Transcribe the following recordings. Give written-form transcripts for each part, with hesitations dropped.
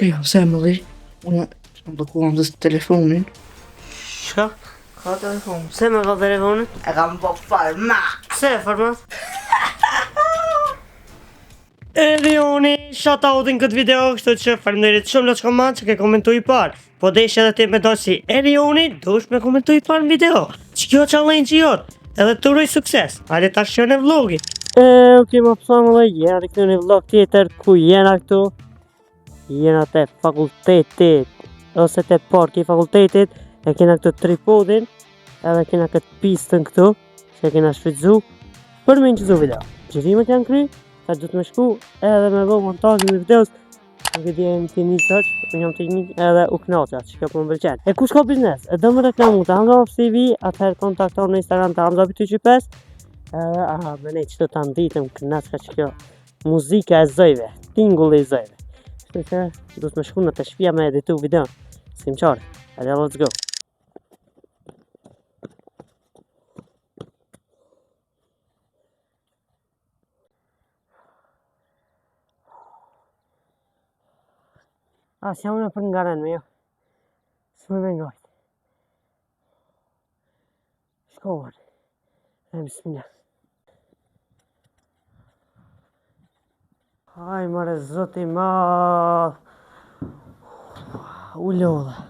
Okej, okay, se Unë më blloku Hamzës telefonin. Çka? Ka telefon. Pse me ka telefonin? E kam bo format. Pse format? Erioni, shout-outin këtë video, kështu që faleminderit shumë në që që ke komentu i parë. Po desh edhe ti me do si Erioni, dush me komentu i parë në video. Që kjo challenge i jotë, edhe të uroj sukses. Hajde ta shihni vlogin. E, okej, më pësomë dhe jena të këtu një vlog tjetër, ku jena këtu? Jena te fakultetit, ose te parki i fakultetit, e kena këtë tripodin, edhe kena këtë pistën këtu, që e kena shfrytzu, për me inqizu video. Xhirimet janë kry, ta du të me shku, edhe me bo montazhin e videos, nuk e di e të një sëq, unë jam të një edhe u knaqa, që kjo po më pëlqen. E kush ka biznes, e do më reklamu të Hamza Ops TV, atëherë kontakton në Instagram të Hamza 225, edhe aha, me ne që të ta nditëm knaqa që kjo muzika e zëjve, tingulli i zëjve. Kështu që du të me shku në të shpia me editu videon, si më qarë, edhe let's go. A, si jam unë për nga me jo. S'më me ngajt. Shkovar. E bismillah. Aj, mare zoti ma. U lodha.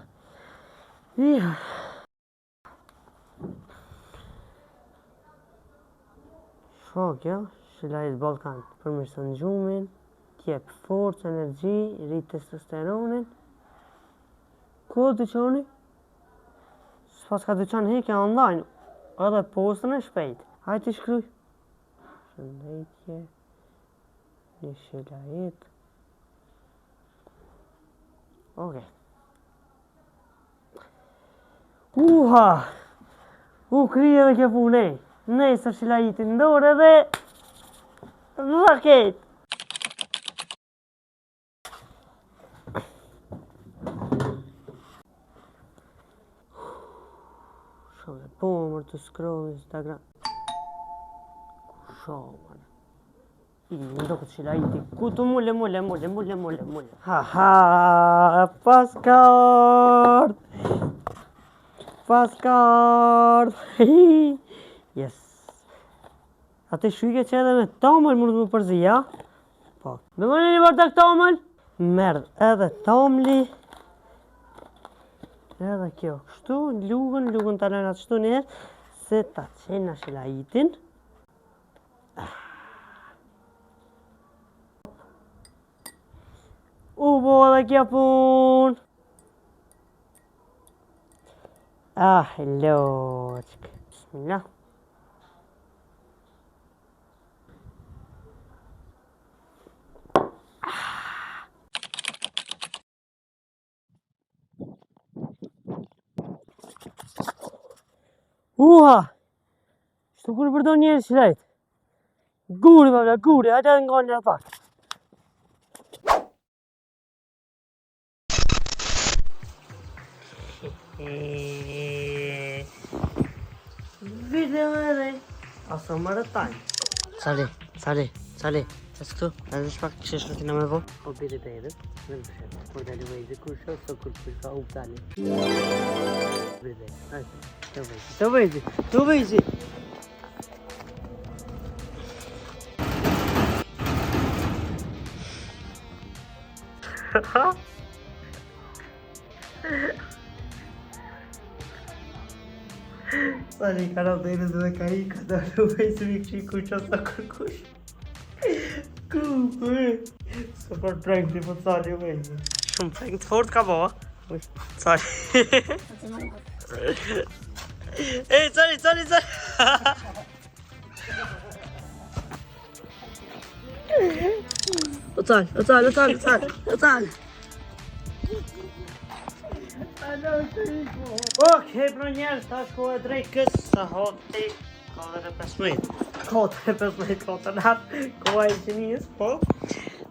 Ja. Sho kjo, Shilajit Ballkan, përmirëson gjumin, t'jep forcë, energji, rrit testosteronin. Ku o dyqani? S'pas ka dyqan heke online, edhe postën e shpejt. Hajde të shkruj. Shëndetje, një shilajit. Okej. Uha! U kry edhe kjo punë, ej. Nëjse shilajiti në dorë edhe... Raket! Shumë e po mërë të scroll Instagram. Shumë mërë. I më do këtë shilajiti. Ku të mule, mule, mule, mule, mule, mule. Ha, ha, paskart. Paskart. Yes. Atë shujke që edhe me tomël mund të më përzi, ja? Po. Me më një vërtek tomël? Merë edhe tomli. Edhe kjo kështu, lugën, lugën të lënë atë shtu njerë, se ta qena shilajitin. U bo edhe kjo pun. Ah, loqk. Bismillah. Uha! Shtu kur përdor njerëz shilajt. Guri, më vla, guri, hajde edhe nga një pak. Video edhe. Asa më rëtajnë. Sali, sali, sali. Ec këtu, edhe që pak kështë shkëtina me vo. Po biri bebe, dhe më shet. Kur dali vejzi, kur shoh, so kur kur ka u dali. Biri bebe, hajde. Të vejzi, të vejzi, të vejzi. Sali karantinës dhe ka i ka dalu vejzi mi këshi kush asa kërkush. Ku, ku e? Super prank ti po Sali vejzi. Shumë prank të fort ka bo, a? Sali. E, Sali, Sali, Sali. O cal, o cal, o cal, o cal, o cal. Okej, pra njerëz, tash koha e drekës, sahati 4:15. 4:15, 4 natë, koha e gjinisë, po.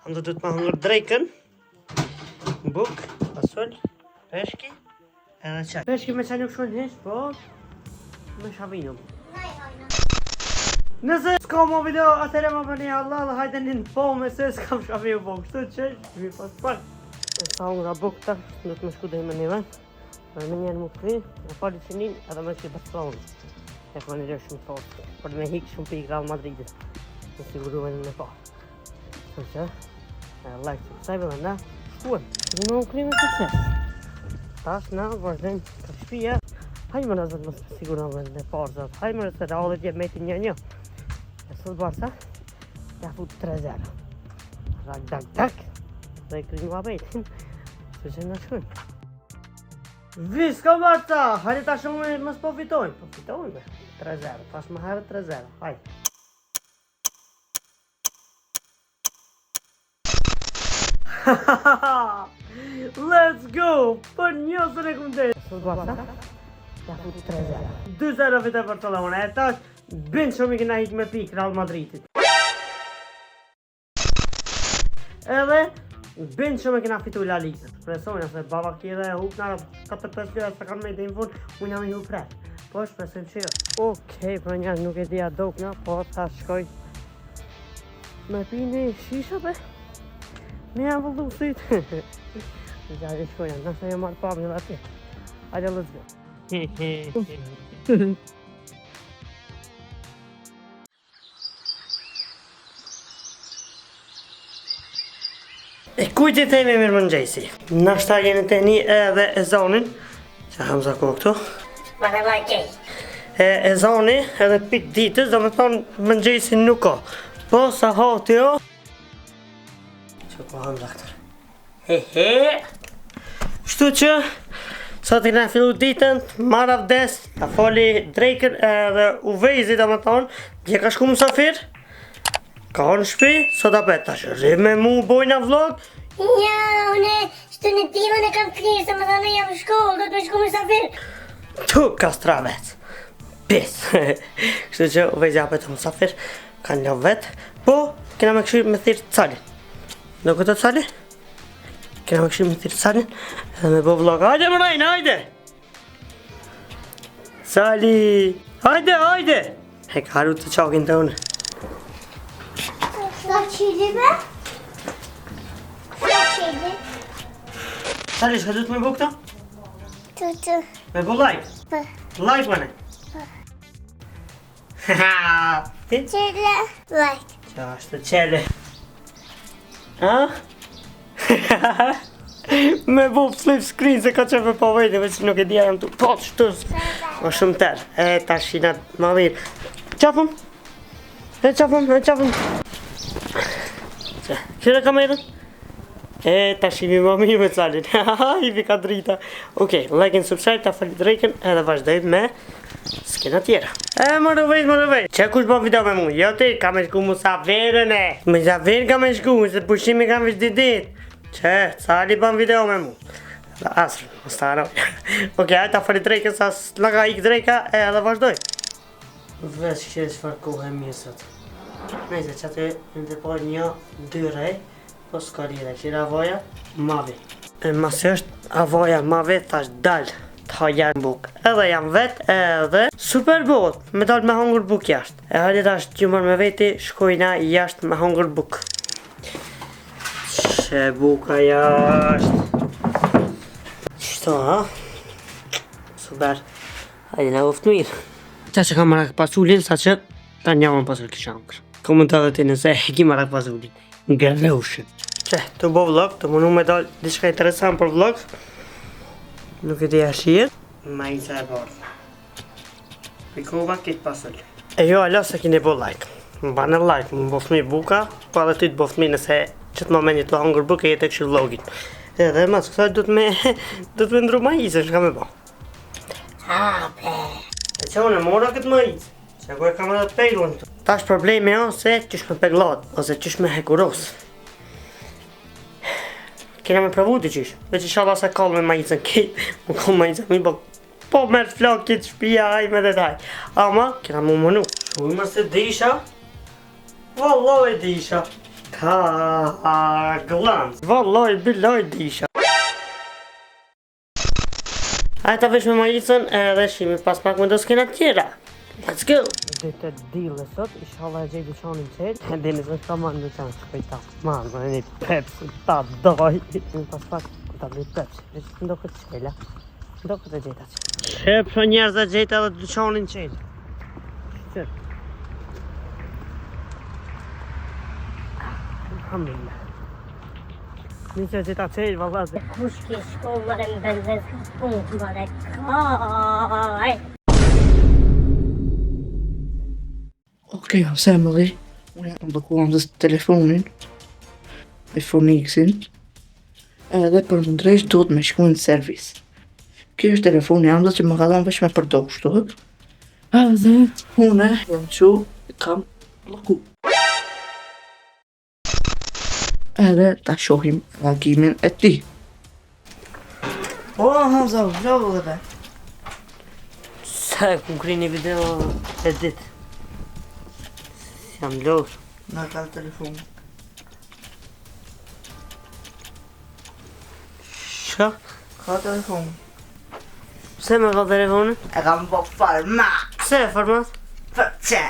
Ando du të ma hëngër drekën. Buk, fasul, peshki, edhe çaj. Peshki me çaj nuk shkojnë hiç, po me shavinu. Nëse s'ka mo video, atëherë më bëni hallall, hajde një në po me se s'kam shavi u bo, kështu që, mi pas pak. E sa unë nga bukë tash, do të më shku dhe me një vend. Dhe me njerë më kry, me fali qënin, edhe me shku Barcelona. E ka një lërë shumë fortë, për me hikë shumë pikë Real Madridit. Me siguru vendin e parë. Kështu që, e, like, subscribe dhe na shkuem. Dhe më u kry me sukses. Tash na vazhdojmë te shpia. Hajde më zot mos të siguron vendin e parë, zot. Hajde më se Realit je meti një një. E sot Barca, ja fut 3-0. Rak, dak, dak. Dhe e krymë muhabetin. Kështu që na shkojmë. Visca Barca! Hajde ta shumë mos po fitojmë. Po fitojmë. 3-0. Tash më herë 3-0. Hajde. Let's go! Për një së në këmë Sot Barca, ja fut 3-0. 2-0 fiton Barcelona, e tash, bin shumë i kena hik me pikë Real Madridit. Edhe, bin shumë i kena fitu La Liga. Shpresojnë, se baba kjede e hup në 4-5 lojë sa kanë me dhe në fund, unë jam i hup prep. Po shpresojmë që jo. Okej, për njerëz nuk e di a dokna, po ta shkoj me pi një shisha be. Me ja vëllu syt. Ja i shkoj, nëse e marrë pamje dhe aty. Hajde, let's go. E kujt i themi mirë mëngjesi? Nashta jeni të një edhe ezanin Që Hamza ko këtu. E ezani edhe pik ditës, do me thonë mëngjesi nuk ka. Po sa hati o Që ko Hamza këtu. He he. Kështu që sot i na fillu ditën, marr avdes, ta fali drekën edhe u vezi do me thonë, dje ka shku musafir, ka në shpi, sot apet tash rri me mu bojna vlog. Ja, une, shtu në timën e kam klirë, se më thonë jam në shkollë, do të me shku musafir. Tu, kastravec. Pis. Kështu që u vezi apet musafir, kanë një vetë, po kena me këshyrë me thirë calin. Do këtë cali? Kena me këshyrë me thirë calin, edhe me bo vlog. Hajde më rejnë, hajde! Sali! Hajde, hajde! E ka haru të qakin të unë. Sa qili be? Sa qili? Sali, shka du të me bo këta? Të të. Me bo like? Po. Like, mëne? Po. Ti? Qele. Like. Qa është qele? Ha? Me bo flip screen se ka që me po vejtë, veç nuk e dia jam tu po qëtu. Ma shumë tërë. E, ta shina ma mirë. Qafëm? E, qafëm, e, qafëm. Qëre kamerën? E, ta shimi ma mirë me calin. I vi ka drita. Okej, like and subscribe, ta fali drekën edhe vazhdojmë me skena tjera. E, më rëvejt, më rëvejt. Që kush bën video me mu? Jo ti, ka me shku musafirin e. Musafir ka me shku, se pushimi kam veç dy ditë. Që, cali bën video me mu. Dhe asë, mos ta harroj. Okej, hajde ta fali drekën, sa s'na ka ik dreka, e edhe vazhdoj. Veç kështë çfarë kohë e mirë sot. Nejse, që aty në të po një, dy rej, po s'ka lidhe, qira avoja, mavi. E masi është avoja mavi, thash dal, të ha jashtë buk. Edhe jam vet, edhe super bot, me dal me hongër buk jashtë. E hajde tash t'ju marr me veti, shkojna jashtë me hongër buk. Që buka jashtë. Qështo, ha? Super. Hajde na uftë mirë. Qa që kam marak pasulin, sa që ta njawën pasul kisha hongër. Komenta dhe ti nëse e ki marak pasulin. Ngrëushin. Që, të bo vlog, të mundu me dal diçka interesant për vlog. Nuk e di a shihet. Majica e bardhë. Pikova këtë pasul. E jo, alo se kini bo like. Më bane like, më bo fëmi buka, po edhe ty të bo fëmi nëse që të momentit të hongër buke jetë e kështu vlogin. Edhe mas kësaj do të me, do të me ndru majicën, shka me bo. Ape. E që unë e mora këtë majicë, që ku e kam edhe peglën këtu. Tash problemi o se qysh me pegllat, ose qysh me hekuros. Kena me provu të qysh, veç inshallah se kallë me majicën kejt, më kallë majicën mi, po, po merr flok këtë shpia aj me detaj. Ama, kena mu mënu. Shumë se disha, Vallaj disha. Ka glans. Vallaj bilaj disha. Hajde ta vesh me majicën edhe shimi pas pak me do skena tjera. Let's go! Ditë e dille sot, inshallah e gjej dyqanin qelë. E dini se ka marrë në dyqan, shkoj ta marrë, më një Pepsi, ta doj. Në pas pak, ta bëj Pepsi, veç të ndo këtë qela, ndo këtë e gjeta qelë. Shep shë njerëz e gjeta edhe dyqanin qelë. Shqyr. Alhamdulillah. Një që gjeta qelë, valla. Kush ki shko mëre në benzin s'ka punë mëre kaj. Okej, okay, family. Unë jam bllokuar dhe telefonin. iPhone X-in. Edhe për më ndreq duhet me shku në servis. Kjo është telefoni jam dhe që më ka dhënë veç me përdor kështu. Edhe unë jam qu e kam blloku. Edhe ta shohim reagimin e tij. O, Hamza, vlogu dhe. Sa e kum kry një video edit. Jam lodhë. Na ka telefon. Shka? Ka telefon. Pse me ka telefonin? E kam bo format. Pse format? Për qe?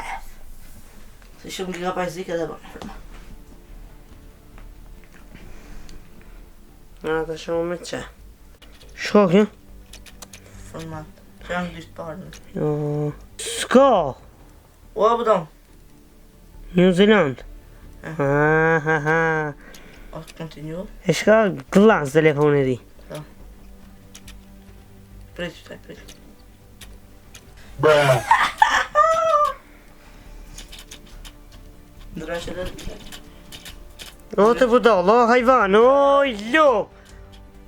Se shumë gigabajt zike dhe bën format. Në të shumë me që. Shka kjo? Format. Që janë gjysht parë. Jo. S'ka! O, po New Zealand. Ha, ha, ha. O, continue. E shka glass telefoni di. Prit, prit, prit. Ndryshe dhe O të budall, o hajvan, o lo.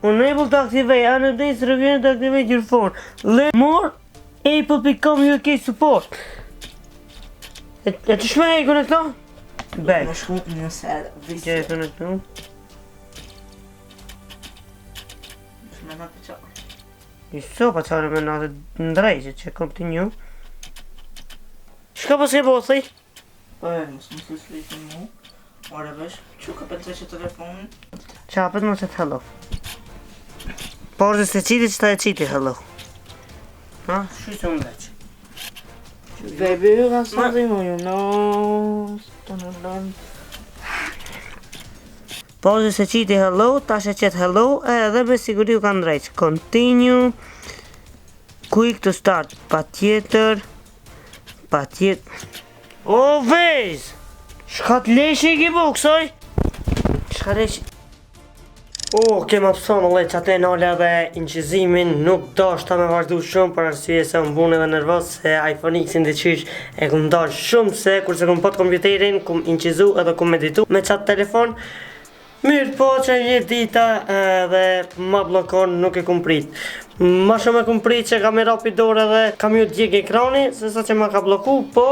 Unable to activate, and is required to activate your phone. Learn more Apple.com UK support. E, e të shme e konekto? Back. Me shku në servis. Që e konekto? Me në të qarë. I so pa qarë me natë ndrejqe që continue. Shka po s'ke bo, thej? Po e, mos më thuj së mu. Ore vesh, që ka për që telefonin? Qa apet mos e të hello. Por se qiti që ta e qiti hello. Ha? Shu se unë veç. Baby, you got something on your nose. Dun, dun, dun. Po se qiti hello, tash e qet hello, edhe me siguri u ka ndrejq. Continue. Quick to start. Pa tjetër. Pa tjetër. O vez! Shka të leshi i ki bu kësoj? Shka leshi? O, ke ma pëson, ole, që atë e nale edhe incizimin, nuk do shta me vazhdu shumë për arsye se më bune edhe nervoz se iPhone X-in dhe qysh e kum dash shumë se kurse kum pot kompjuterin, kum incizu edhe kum editu me qatë telefon. Mirë po që një dita edhe ma bllokon nuk e kum prit. Ma shumë e kum prit që kam i rapi dorë edhe kam ju djeg ekrani se sa që ma ka blloku, po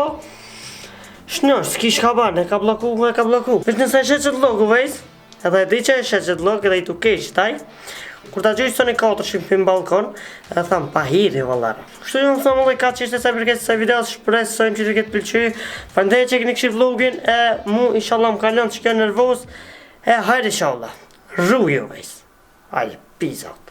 Shnosh, s'ki shka ban, e ka blloku, e ka blloku. Veç nëse e shet qëtë logo, vejs, edhe e di që e shet qëtë logo edhe i tu keq taj, kur ta gjujt Sony 4 në balkon, edhe tham, pa hiri, vallar. Kështu që më thonë, ka që ishte sa i përket kësaj videos, shpresojmë që të ketë pëlqy. Faleminderit që keni këshir vlogin, e mu inshallah më kalon që kjo nervoz, e hajde inshallah. Rruju, vejs. Hajde, peace out.